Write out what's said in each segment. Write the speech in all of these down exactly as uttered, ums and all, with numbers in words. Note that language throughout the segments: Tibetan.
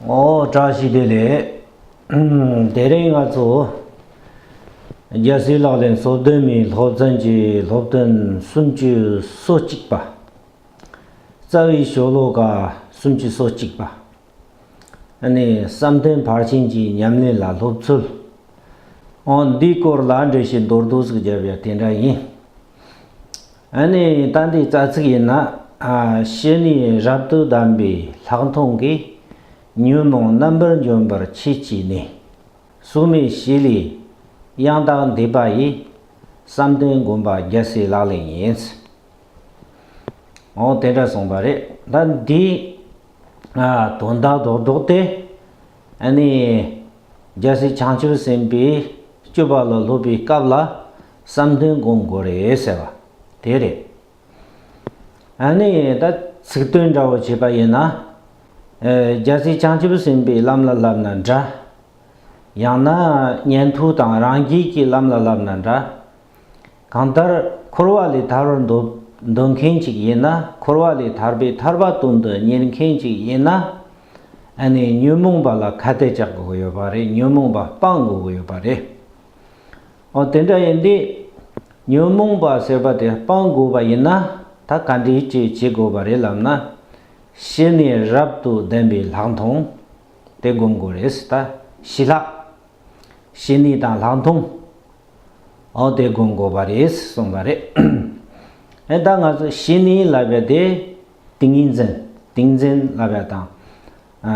ཨོ་བཀྲ་ཤིས་བདེ་ལེགས། དེ་རིང་ང་ཚོ་རྒྱལ་སྲས་ལག་ལེན་སོ་བདུན་མའི་སློབ་ཚན་གྱི་སློབ་ཐུན་སུམ་ཅུ་སོ་གཅིག་པ། རྩ་བའི་ཤོ་ལོ་ཀ་སུམ་ཅུ་སོ་གཅིག་པ། ཨ་ནི་བསམ་གཏན་ཕར་ཕྱིན་གྱི་ཉམས་ལེན་ལ་སློབ་ཚུལ། ཨོ་འདིའི་སྐོར་ལ་འགྲེལ་བཤད་མདོར་བསྡུས་ཤིག་བརྒྱབ་ཡ་དེ་འདྲ་ཡིན། ཨ་ནི་ད་འདི་རྩ་ཚིག་ཡིན་ན། ཨ་ཞི་གནས་རབ་ཏུ་ལྡན་པའི་ལྷག་མཐོང་གིས་ཉོན་མོངས་རྣམ་པར་འཇོམས་པར་ཆེད་བྱས་ནས། ཟུག་མེད་ཞི་ལུས་ཡང་དག་འདས་པ་ཡི། བསམ་གཏན་སྒོམ་པ་རྒྱལ་སྲས་ལག་ལེན་ཡིན། འོ་དེ་འདྲ་གསུངས་པ་རེད། ད་འདི་ཨ་དོན་དག་རྡོག་རྡོག་དེ། ཨ་ནི་རྒྱལ་སྲས་བྱང་ཆུབ་སེམས་དཔའི་སྤྱོད་པ་ལ་སློབ་པའི་སྐབས་ལ་བསམ་གཏན་སྒོམ་དགོས་རེད་ཟེར་བ་དེ་རེད། ཨ་ནི་ད་ཚིག་དོན་འདྲ་བོ་བྱས་པ་ཡིན་ན། ཨ་རྒྱལ་སྲས་བྱང་ཆུབ་སེམས་དཔའི་ལམ་ལ་བསླབ་ན་འདྲ། ཡང་ན་ཉན་ཐོས་དང་རང་རྒྱལ་གྱི་ལམ་ལ་བསླབ་ན་འདྲ། གང་ལྟར་འཁོར་བ་ལས་ཐར་བར་འདོད་འདོད་མཁན་ཅིག་ཡིན་ན། འཁོར་བ་ལས་ཐར་པའི་ཐར་པ་དོན་དུ་གཉེར་མཁན་ཅིག་ཡིན་ན། ཨ་ནི་ཉོན་མོངས་པ་ལ་ཁ་གཏད་བཅག་དགོས་ཀྱི་ཡོད་པ་རེད། ཉོན་མོངས་པ་སྤང་དགོས་ཀྱི་ཡོད་པ་རེད། འོ་དེ་འདྲ་ཡིན་དུས། ཉོན་མོངས་པ་ཟེར་བ་དེ་སྤང་དགོས་པ་ཡིན་ན། ད་ག་འདྲའི་ཅིག་བྱེད་དགོས་པ་རེད་ལབ་ན། ཞི་གནས་རབ་ཏུ་ལྡན་པའི་ལྷག་མཐོང་དེ་སྒོམ་དགོས་རེད། ད་ཞི་ལྷག་ཞི་གནས་དང་ལྷག་མཐོང་། འོ་དེ་སྒོམ་དགོས་པ་རེད་གསུངས་པ་རེད། ཨེ་ད་ང་ཚོ་ཞི་གནས་ལབ་ཡ་དེ་ཏིང་ངེ་འཛིན། ཏིང་འཛིན་ལབ་ཡ་དང་། ཨ་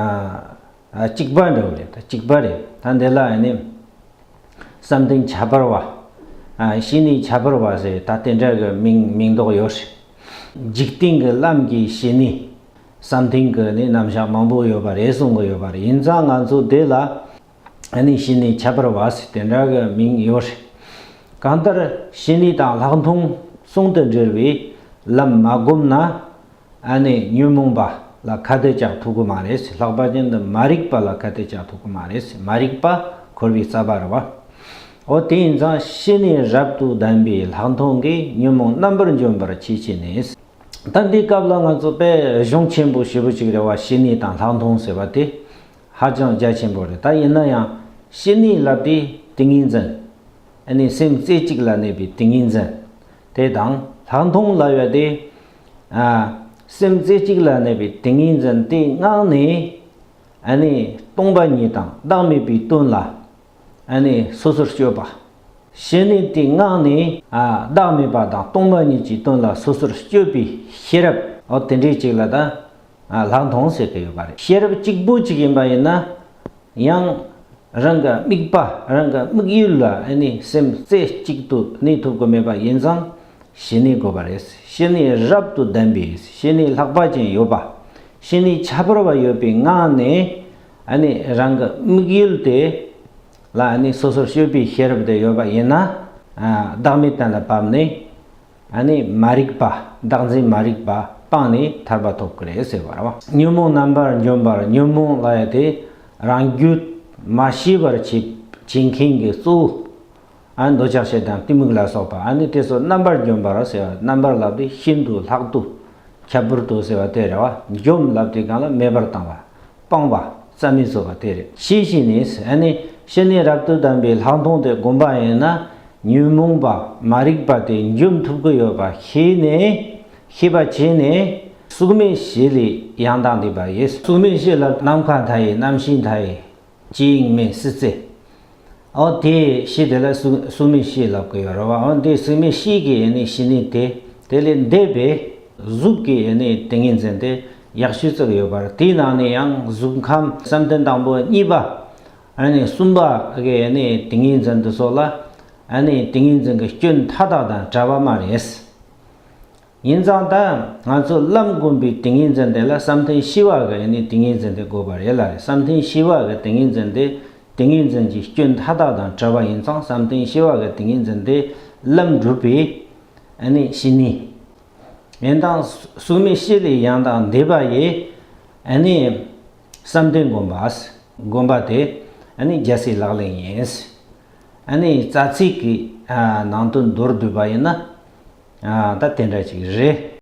ཨ་གཅིག་པ་འདྲ་བོ་རེད། ད་གཅིག་པ་རེད། ད་འདི་ལ་ཨ་ནི་བསམ་གཏན་ཁྱད་པར་བ། ཨ་ཞི་གནས་ཁྱད་པར་བ་ཟེར་ད་དེ་འདྲ་གི་མིང་མིང་འདོགས་ཡོད་རེད། འཇིག་རྟེན་གྱི་ལམ་གྱི་ཞི་གནས། བསམ་གཏན་གྱི་ནི་རྣམ་གཞག་མང་པོ་ཡོད་པ་རེད་གསུང་གི་ཡོད་པ་རེད། ཡིན་ཙང་ང་ཚོ་དེ་ལ་ཨ་ནི་ཞི་གནས་ཁྱད་པར་བ་ཟེར་དེ་འདྲ་གི་མིང་ཡོད་རེད། གང་ལྟར་ཞི་གནས་དང་ལྷག་མཐོང་ཟུང་དུ་འབྲེལ་བའི་ལམ་མ་བསྒོམས་ན། ཨ་ནི་ཉོན་མོངས་པ་ལ་ཁ་གཏད་བཅག་ཐུབ་ཀྱི་མ་རེད། ལྷག་པར་ཅན་དུ་མ་རིག་པ་ལ་ཁ་གཏད་བཅག་ཐུབ་ཀྱི་མ་རེད། མ་རིག་པ་འཁོར་བའི་རྩ་བ་རེད་བ། འོ་དེ་ཡིན་ཙང་ཞི་གནས་རབ་ཏུ་ལྡན་པའི་ལྷག་མཐོང་གིས་ཉོན་མོངས་རྣམ་པར་འཇོམས་པར་ཆེད་བྱས་ནས། ད་འདི་སྐབས་ལ་ང་ཚོ་དཔེ་གཞུང་ཆེན་པོ་ཞེ་པོ་ཅིག་རེད་བ། ཞི་གནས་དང་ལྷག་མཐོང་ཟེར་བ་དེ་ཧ་ཅང་རྒྱ་ཆེན་པོ་རེད། ད་ཡིན་ན་ཡང་ཞི་གནས་ལབ་དེ་ཏིང་ངེ་འཛིན། ཨ་ནི་སེམས་རྩེ་གཅིག་ལ་གནས་པའི་ཏིང་ངེ་འཛིན་དེ་དང་། ལྷག་མཐོང་ལབ་ཡ་དེ་ཨ་སེམས་རྩེ་གཅིག་ལ་གནས་པའི་ཏིང་ངེ་འཛིན་དེ་མངགས་ནས། ཨ་ནི་སྟོང་པ་ཉིད་དང་བདག་མེད་པའི་དོན་ལ་ཨ་ནི་སོ་སོར་སྤྱོད་པ། ཞི་གནས་དེ་མངགས་ནས་ཨ་བདག་མེད་པ་དང་སྟོང་པ་ཉིད་ཀྱི་དོན་ལ་སོ་སོར་སྤྱོད་པའི་ཤེས་རབ། འོ་དེ་འདྲའི་ཅིག་ལ་ད་ཨ་ལྷག་མཐོང་ཟེར་གྱི་ཡོད་པ་རེད། ཤེས་རབ་གཅིག་པུ་ཅིག་ཡིན་པ་ཡིན་ན། ཡང་རང་གི་དམིགས་པ། རང་གི་དམིགས་ཡུལ་ལ་ཨ་ནི་སེམས་རྩེ་གཅིག་ཏུ་གནས་ཐུབ་ཀྱི་མེད་པ་ཡིན་ཙང་། ཞི་གནས་དགོས་པ་རེད། ཞི་གནས་རབ་ཏུ་ལྡན་པའི། ཞི་གནས་ལྷག་པ་ཅན་ཡོད་པ། ཞི་གནས་ཁྱད་པར་བ་ཡོད་པའི་ངང་ནས། ཨ་ནི་རང་གི་དམིགས་ཡུལ་དེ་ལ་ཨ་ནི་སོ་སོར་སྤྱོད་པའི་ཤེས་རབ་དེ་ཡོད་པ་ཡིན་ན། ཨ་བདག་མེད་གཏན་ལ་ཕབ་ནས། ཨ་ནི་མ་རིག་པ། བདག་འཛིན་མ་རིག་པ་སྤངས་ནས་ཐར་པ་ཐོབ་ཀྱི་རེད་ཟེར་བ་རེད་བ། ཉོན་མོངས་རྣམ་པར་འཇོམས་པར། ཉོན་མོངས་ལབ་ཡ་དེ་རང་རྒྱུད་མ་ཞི་བར་བྱེད་བྱེད་མཁན་གྱི་གཙོ་བོ། ཨ་འདོད་ཆགས་ཞེ་སྡང་གཏི་མུག་ལ་སོགས་པ། ཨ་ནི་དེ་ཚོ་རྣམ་པར་འཇོམས་པར་ཟེར་བ། རྣམ་པར་ལབ་དུས་ཤིན་ཏུ་ལྷག་ཏུ་ཁྱད་པར་དུ་ཟེར་བ་དེ་རེད་བ། འཇོམས་ལབ་དུས་གང་ལ་མེད་པར་བཏང་བ། སྤང་བ། རྩ་མེད་བཟོ་བ་དེ་རེད། ཞི་ཞི་ནས། ཨ་ནི་ཞི་གནས་རབ་ཏུ་ལྡན་པའི་ལྷག་མཐོང་དེ་བསྒོམ་པ་ཡིན་ན། ཉོན་མོངས་པ་མ་རིག་པ་དེ་འཇོམས་ཐུབ་ཀྱི་ཡོད་པ་ཤེས་ནས། ཤེས་པ་བྱས་ནས། ཟུག་མེད་ཞི་ལུས་ཡང་དག་འདས་པ་ཡི། ཟུག་མེད་ཞི་ལ་ནམ་མཁའ་མཐའ་ཡས། རྣམ་ཤེས་མཐའ་ཡས། ཅི་ཡིན་མེད་སྲིད་རྩེ། འོ་དེ་ཞི་དེ་ལ་ཟུག་ཟུག་མེད་ཞི་ལབ་ཀྱི་ཡོད་རེད་བ། འོ་དེ་ཟུག་མེད་ཞི་གི་ཡེ་ནས་ཞི་གནས་དེ། དེ་ལས་འདས་པའི་གཟུགས་ཀྱི་ཡེ་ནས་ཏིང་ངེ་འཛིན་དེ་ཡག་ཤོས་བརྩི་གི་ཡོད་པ་རེད། དེའི་ནང་ནས་ཡང་གཟུགས་ཁམས་བསམ་གཏན་དང་པོ་གཉིས་པ། ཨ་ནི་གསུམ་པ་གི་ཡེ་ནས་ཏིང་ངེ་འཛིན་དེ་ཚོ་ལ་ཨ་ནི་ཏིང་ངེ་འཛིན་གྱི་སྐྱོན་མཐའ་དག་དང་བྲལ་བ་མ་རེད། ཡིན་ཙང་ད་ང་ཚོ་ལམ་བསྒོམས་པའི་ཏིང་ངེ་འཛིན་དེ་ལ་བསམ་གཏན་ཞི་བ་གི་ཡེ་ནས་ཏིང་ངེ་འཛིན་དེ་དགོས་པ་རེད་ལ། བསམ་གཏན་ཞི་བ་གི་ཏིང་ངེ་འཛིན་དེ་ཏིང་ངེ་འཛིན་གྱི་སྐྱོན་མཐའ་དག་དང་བྲལ་བ་ཡིན་ཙང་། བསམ་གཏན་ཞི་བ་གི་ཏིང་ངེ་འཛིན་དེ་ལམ་སྒྲུབ་པའི་ཨ་ནི་ཞི་གནས། ཡིན་ཙང་ཟུག་མེད་ཞི་ལུས་ཡང་དག་འདས་པ་ཡི། ཨ་ནི་བསམ་གཏན་སྒོམ་པ། སྒོམ་པ་དེ་ཨ་ནི་རྒྱལ་སྲས་ལག་ལེན་ཡིན། ཨ་ནི་རྩ་ཚིག་གི་ཨ་ནང་དོན་མདོར་བསྡུས་པ་ཡིན་ན། ཨ་ད་དེ་འདྲ་ཅིག་རེད།